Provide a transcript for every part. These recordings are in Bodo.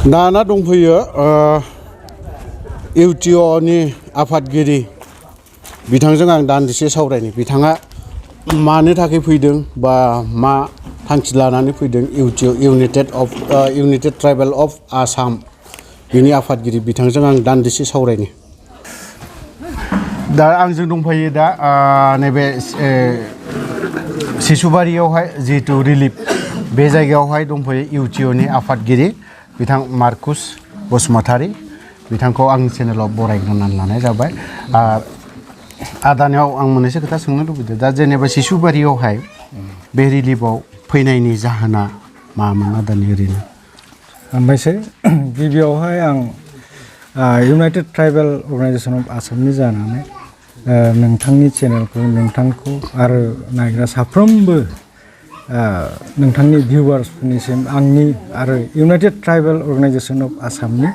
दाना दंफैयो u.t.o.a नि आफादगिरि बिथांजों आं दान्दिसे सावरायनि बिथाङा मानो थाखाय फैदों बा मा थांखि लानानै फैदों u.t.o.a United tribal of Assam बिनि आफादगिरि बिथांजों आं दान्दिसे सावरायनि दा आंजों दंफायो दा नैबे सिसुबारियावहाय जिहेतु रिलिफ बे जायगायावहाय दंफायो u.t.o.a नि आफादगिरि बिथां मार्कुस बसुमतारी बिथांखौ आंनि चेनेलाव बरायग्रोनानै लानाय जाबाय आदानियाव आं मोननैसो खोथा सोंनो लुबैदों दा जेनेबा सिसुबारियावहाय बे रिलिफआव फैनायनि जाहोना मामोन आदानि ओरैनो ओमफ्रायसो गिबियावहाय आं इउनाइटेड ट्राइबेल अर्गानाइजेसन अफ आसामनि जानानै नोंथांनि चेनेलखौ नोंथांखौ आरो नायग्रा साफ्रोमबो नोंथांनि भिउवार्सफोरनिसिम आंनि आरो इउनाइटेड ट्राइबेल अर्गानाइजेसन अफ आसामनि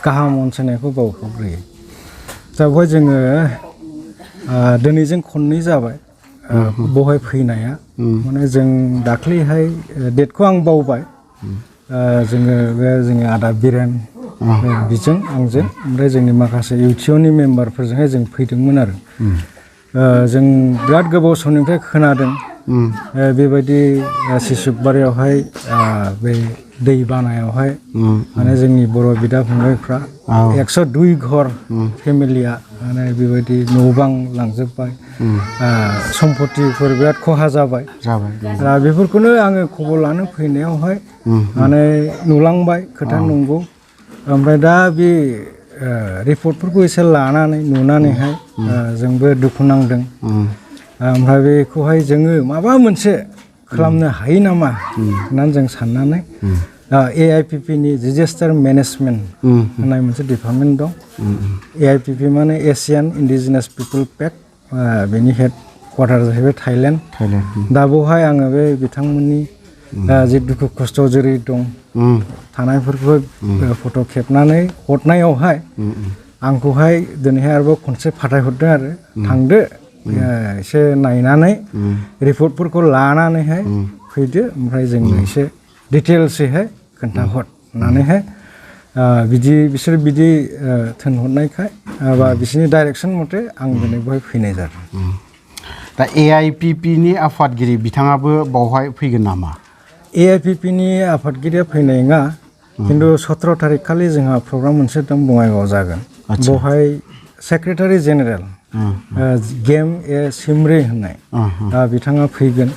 गाहाम अनसायनायखौ बावहरग्रोयो दा बेवहाय जोङो दिनैजों खननै जाबाय बेवहाय फैनाया माने जों दाख्लैहाय डेटखौ आं बावबाय जोङो आदा बिरेन बिजों आंजों ओमफ्राय जोंनि माखासे u.t.o.a नि मेम्बारफोरजोंहाय जों फैदोंमोन आरो जों बिराद गोबाव समनिफ्राय खोनादों बेबायदि सिसुबारियावहाय बे दै बानायावहाय माने जोंनि बर' बिदा फंबायफ्रा 102 घर फेमिलिया माने बेबायदि न' बां लांजोबबाय सम्पतिफोर बिराद खहा जाबाय दा बेफोरखौनो आङो खबर लानो फैनायावहाय माने नुलांबाय खोथा नंगौ ओमफ्राय दा बे रिपर्टफोरखौ एसे लानानै नुनानैहाय जोंबो दुखु नांदों ओमफ्राय बेखौहाय जोङो माबा मोनसे खालामनो हायो नामा होननानै जों साननानै AIPP नि डिजास्टार मेनेजमेन्ट होननाय मोनसे डिपार्टमेन्ट दं AIPP माने एसियान इन्डिजिनास पिपल पेक्ट बेनि हेड क्वार्टार जाहैबाय थाइलेण्ड दा बेवहाय आङो बे बिथांमोननि जे दुखु खस्थ' जेरै दं थानायफोरखौ फट' खेबनानै हरनायावहाय आंखौहाय दिनैहाय आरोबाव खनसे फाथायहरदों आरो थांदो एसे नायनानै रिपर्टफोरखौ लानानैहाय फैदो ओमफ्राय जोंनो एसे डिटेल्सैहाय खोन्थाहर होननानैहाय बिसोर बिदि थिनहरनायखाय बा बिसोरनि डाइरेक्सन मथे आं दिनै बेवहाय फैनाय जादों दा AIPP नि आफादगिरि बिथाङाबो बावहाय फैगोन नामा AIPP नि आफादगिरिया फैनाय नङा खिन्थु 17 थारिख खालि जोंहा प्रग्राम मोनसे दं बङाइगावआव जागोन बेवहाय सेक्रेटारि जेनेरेल गेम सिमरे होननाय बिथाङा फैगोन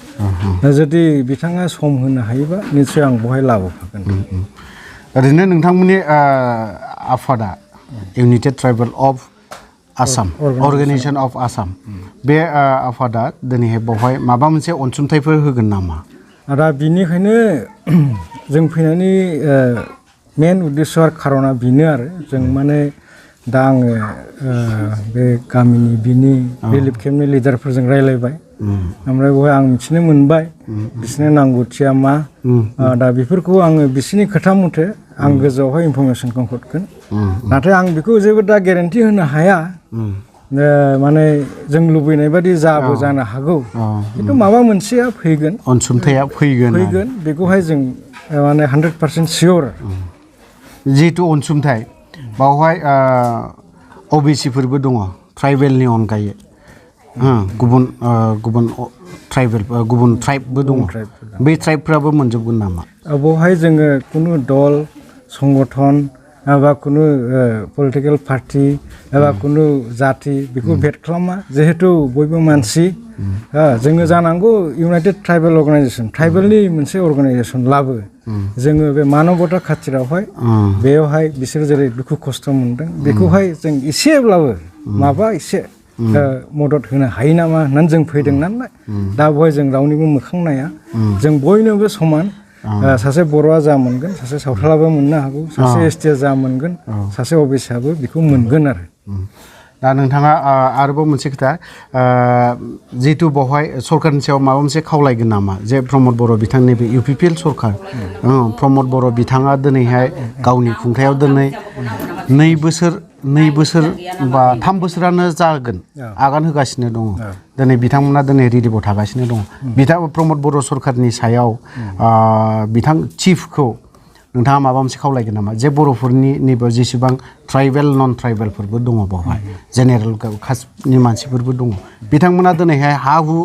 जुदि बिथाङा सम होनो हायोबा निस्सय आं बेवहाय लाबोफागोन ओरैनो नोंथांमोननि आफादा United tribal of Assam organisation of Assam बे आफादा दिनैहाय बेवहाय माबा मोनसे अनसुंथाइफोर होगोन नामा दा बिनिखायनो जों फैनायनि मेन उद्देश्य आरो खारना बेनो आरो जों माने दा आङो बे गामिनि बिनि रिलिफ केम्पनि लिडारफोरजों रायलायबाय ओमफ्राय बेवहाय आं मिथिनो मोनबाय बिसोरनि नांगौथिया मा दा बेफोरखौ आङो बिसोरनि खोथा मथे आं गोजौआवहाय इनफरमेसनखौ हरगोन नाथाय आं बेखौ जेबो दा गेरेन्टि होनो हाया माने जों लुबैनाय बादि जानो हागौ खिन्थु माबा मोनसेया फैगोन अनसुंथाइया फैगोन बेखौहाय जों माने 100% सियर जिहेतु अनसुंथाइ बावहाय OBC फोरबो दङ ट्राइबेलनि अनगायै गुबुन ट्राइबबो दङ बे ट्राइबफ्राबो मोनजोबगोन नामा बेवहाय जोङो खुनु दल संगठन एबा खुनु पलिटिकेल पार्टि एबा खुनु जाति बेखौ भेट खालामा जिहेतु बयबो मानसि जोङो जानांगौ इउनाइटेड ट्राइबेल अर्गानाइजेसन ट्राइबेलनि मोनसे अर्गानाइजेसन लाबो जोङो बे मानबता खाथिरावहाय बेयावहाय बिसोर जेरै दुखु खस्थ' मोनदों बेखौहाय जों एसेब्लाबो माबा एसे मदद होनो हायो नामा होननानै जों फैदों नालाय दा बेवहाय जों रावनिबो मोखां नाया जों बयनोबो समान सासे बर'आ जा मोनगोन सासे सावथालाबो मोननो हागौ सासे STआ जा मोनगोन सासे OBCआबो बेखौ मोनगोन आरो दा नोंथाङा आरोबाव मोनसे खोथा जिहेतु बेवहाय सरकारनि सायाव माबा मोनसे खावलायगोन नामा जे प्रमद बर' बिथांनि बे UPPL सरकार प्रमद बर' बिथाङा दिनैहाय गावनि खुंथायाव दिनै 2 बोसोर बा 3 बोसोरानो जागोन आगान होगासिनो दङ दिनै बिथांमोना दिनै रिलिफआव थागासिनो दङ प्रमद बर' सरकारनि सायाव बिथां चिफखौ नोंथाङा माबा मोनसे खावलायगोन नामा जे बर'फोरनि नैबे जेसेबां ट्राइबेल नन ट्राइबेलफोरबो दङ बावहाय जेनेरेल कास्टनि मानसिफोरबो दङ बिथांमोना दिनैहाय हा हु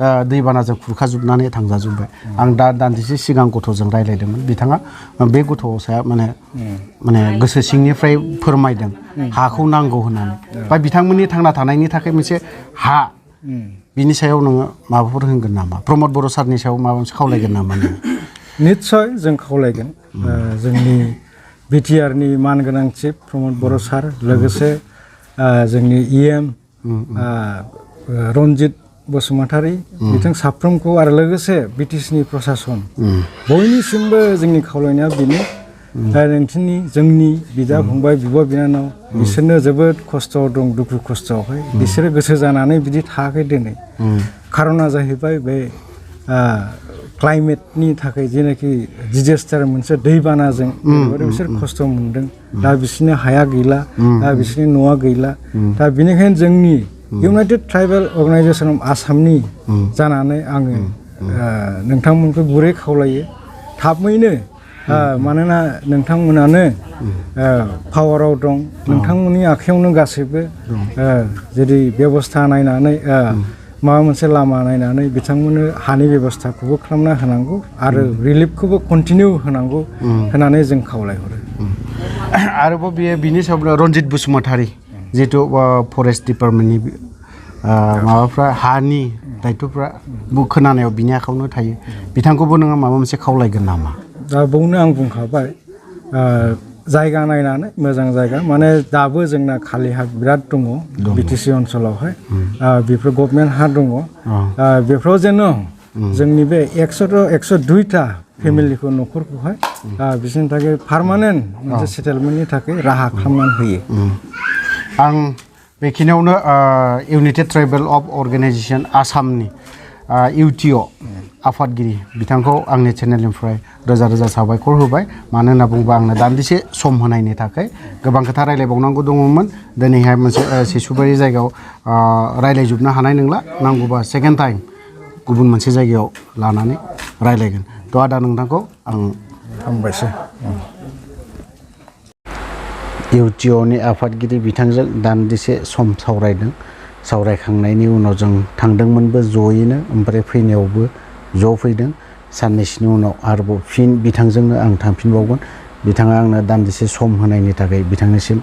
दैबानाजों खुरखाजोबनानै थांजाजोब्बाय आं दा दान्दिसे सिगां गथ'जों रायज्लायदोंमोन बिथाङा बे गथ'सा माने गोसो सिंनिफ्राय फोरमायदों हाखौ नांगौ होननानै बा बिथांमोननि थांना थानायनि थाखाय मोनसे हा बिनि सायाव नोङो माबाफोर होनगोन नामा प्रमद बर' सारनि सायाव माबा मोनसे खावलायगोन नामा नोङो निस्सय जों खावलायगोन जोंनि बिटिआरनि मानगोनां चिफ प्रमद बर' सार लोगोसे जोंनि इएम रन्जित बसुमतारी बिथां साफ्रोमखौ आरो लोगोसे बिटिसिनि प्रसासन बयनिसिमबो जोंनि खावलायनाया बेनो नोंथांनि जोंनि बिदा फंबाय बिब' बिनानाव बिसोरनो जोबोद खस्थ' दं दुखु खस्थ'आवहाय बिसोरो गोसो जानानै बिदि थायाखै दिनै खारना जाहैबाय बे क्लाइमेटनि थाखाय जेनाखि डिजेस्टार मोनसे दैबानाजों बिसोर खस्थ' मोनदों दा बिसोरनि हाया गैला दा बिसोरनि न'आ गैला दा बेनिखायनो जोंनि इउनाइटेड ट्राइबेल अर्गानाइजेसन अफ आसामनि जानानै आङो नोंथांमोनखौ गुरै खावलायो थाबैनो मानोना नोंथांमोनानो पावाराव दं नोंथांमोननि आखायावनो गासैबो जुदि बेबस्था नायनानै माबा मोनसे लामा नायनानै बिथांमोननो हानि बेबस्थाखौबो खालामना होनांगौ आरो रिलिफखौबो कन्टिनिउ होनांगौ होननानै जों खावलायहरो आरोबाव बिनि सायाव रन्जित बसुमतारी जिहेतु फरेस्ट डिपार्टमेन्टनि माबाफ्रा हानि दायथ'फ्रा खोनानायाव बिनि आखायावनो थायो बिथांखौबो नोङो माबा मोनसे खावलायगोन नामा दा बावनो आं बुंखाबाय जायगा नायनानै मोजां जायगा माने दाबो जोंना खालि हा बिराद दङ बिटिसि ओनसोलावहाय बेफोर गभर्नमेन्ट हा दङ बेफोराव जेन' जोंनि बे 102टा फेमिलिखौ न'खरखौहाय बिसोरनि थाखाय पार्मानेन्ट मोनसे सेटेलमेन्टनि थाखाय राहा खालामनानै होयो आं बेखिनियावनो इउनाइटेड ट्राइबेल अफ अर्गानाइजेसन आसामनि u.t.o.a आफादगिरि बिथांखौ आंनि चेनेलनिफ्राय रोजा रोजा साबायखर होबाय मानो होनना बुङोबा आंनो दान्दिसे सम होनायनि थाखाय गोबां खोथा रायलायबावनांगौ दङमोन दिनैहाय मोनसे सिसुबारि जायगायाव रायलायजोबनो हानाय नंला नांगौबा सेकेन्ड टाइम गुबुन मोनसे जायगायाव लानानै रायलायगोन थ' आदा नोंथांखौ आं हामबायसै u.t.o.a नि आफादगिरि बिथांजों दान्दिसे सम सावरायखांनायनि उनाव जों थांदोंमोनबो ज'यैनो ओमफ्राय फैनायावबो ज' फैदों साननैसोनि उनाव आरोबाव फिन बिथांजोंनो आं थांफिनबावगोन बिथाङा आंनो दान्दिसे सम होनायनि थाखाय बिथांनिसिम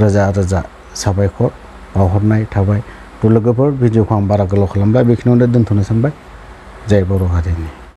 रोजा रोजा साबायखर बावहरनाय थाबाय थ' लोगोफोर भिडिअखौ आं बारा गोलाव खालामला बेखिनियावनो दोनथ'नो सानबाय जय बर' हारिनि